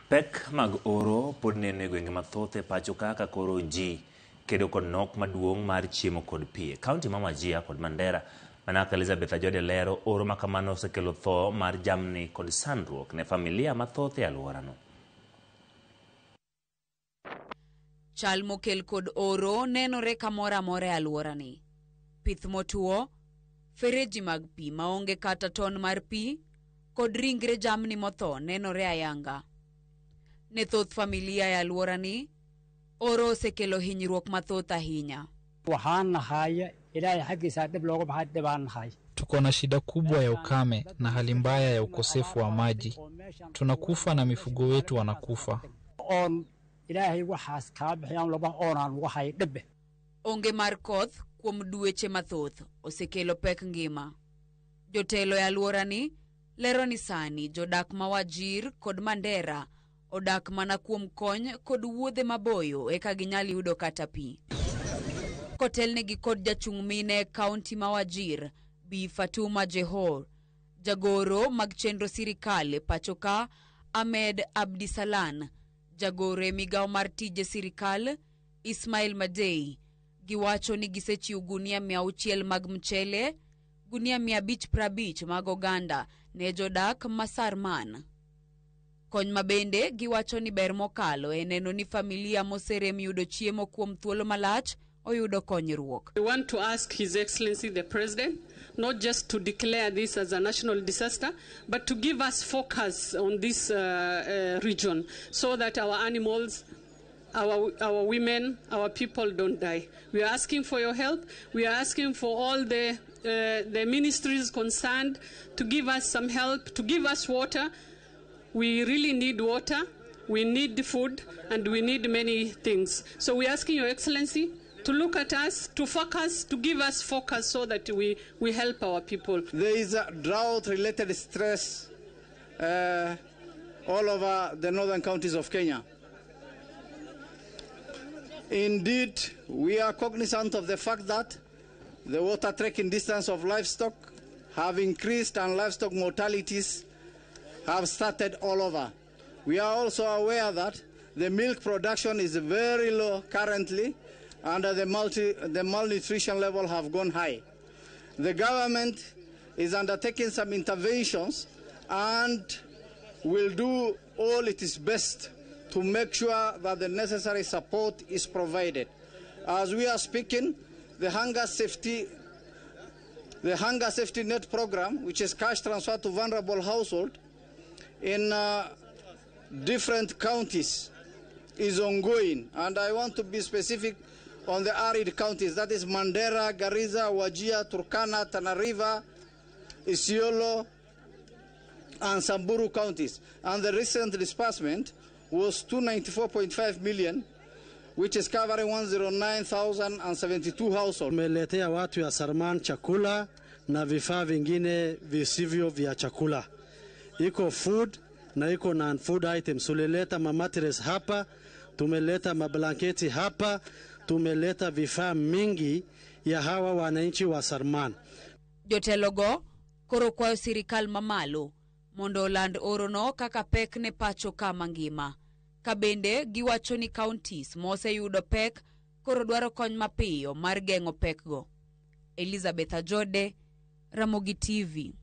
Pek mag oro pod neno e gwenge mathoth e pacho ka ka koro ji kedo kod nok maduong' mar chiemo kod pi. E kaunti ma Wajir kod Mandera, mana kaka Elizabeth Ajode lero, oro ma kamano osekelo tho mar jamni kod sandruok ne familia mathoth e alworano. Chal mokel kod oro nenore kamoro amora e alworani. Pith motuo, fereji mag pi maonge kata ton mar pi, kod ringre jamni motho nenore ayanga. Ne thoth familia e alworani, oro osekelo hinyruok mathoth ahinya. Waxaan nahaya Ilaahay xaggiisa dhib looga baxay dhibaan nahay. Tuko na shida kubwa ya ukame na hali mbaya ya ukosefu wa maji. Tunakufa na mifugo wetu wanakufa. Oon Ilaahay waxaas kaa bixiyaan laba oonaan uga hay dhibbe. Onge mar koth kuom dweche mathoth osekelo pek ngima. Jotelo e alworani lero ni sani jodak ma Wajir kod Mandera odak mana kuom kony kod wuodhe maboyo eka ginyal yudo kata pi. Kotelnegi kod jachung' mine e kaunti ma Wajir, Bi Fatuma Jehor, jagoro mag chenro sirikal e pacho ka Ahmed Abdisalan, jagoro e migawo mar tije sirikal Ismail Madei, giwacho ni gisechiwo gunia 600 mag mchele, gunia 550 mag oganda ne jodak ma Sarman. Kony ma bende giwacho ni ber mokalo e neno ni familia moserem yudo chiemo kuom thuolo malach oyudo konyruok. We want to ask His Excellency the President not just to declare this as a national disaster, but to give us focus on this region so that our animals, our women, our people don't die. We are asking for your help. We are asking for all the ministries concerned to give us some help, to give us water. We really need water, we need food, and we need many things. So we're asking Your Excellency to look at us, to focus, to give us focus so that we help our people. There is a drought-related stress all over the northern counties of Kenya. Indeed, we are cognizant of the fact that the water trekking distance of livestock have increased and livestock mortalities have started all over. We are also aware that the milk production is very low currently and the malnutrition level have gone high. The government is undertaking some interventions and will do all it is best to make sure that the necessary support is provided. As we are speaking, the Hunger Safety Net program, which is cash transfer to vulnerable households in different counties, is ongoing. And I want to be specific on the arid counties, that is Mandera, Garissa, Wajir, Turkana, Tana River, Isiolo, and Samburu counties. And the recent disbursement was 294.5 million, which is covering 109,072 households. Tumeletea watu ya Sarman chakula na vifaa vingine visivyo vya chakula. Iko food na iko non-food items. Tulileta mamattress hapa, tumeleta mablanketi hapa, tumeleta vifaa mingi ya hawa wananchi wa Sarman. Jotelogo koro kwayo sirikal mamalo mondo oland orono kaka pek ne pacho ka mangima. Ka bende giwacho ni counties moseyudo pek koro dwaro kony mapiyo mar geng'o pekgo. Elizabeth Ajode, Ramogi TV.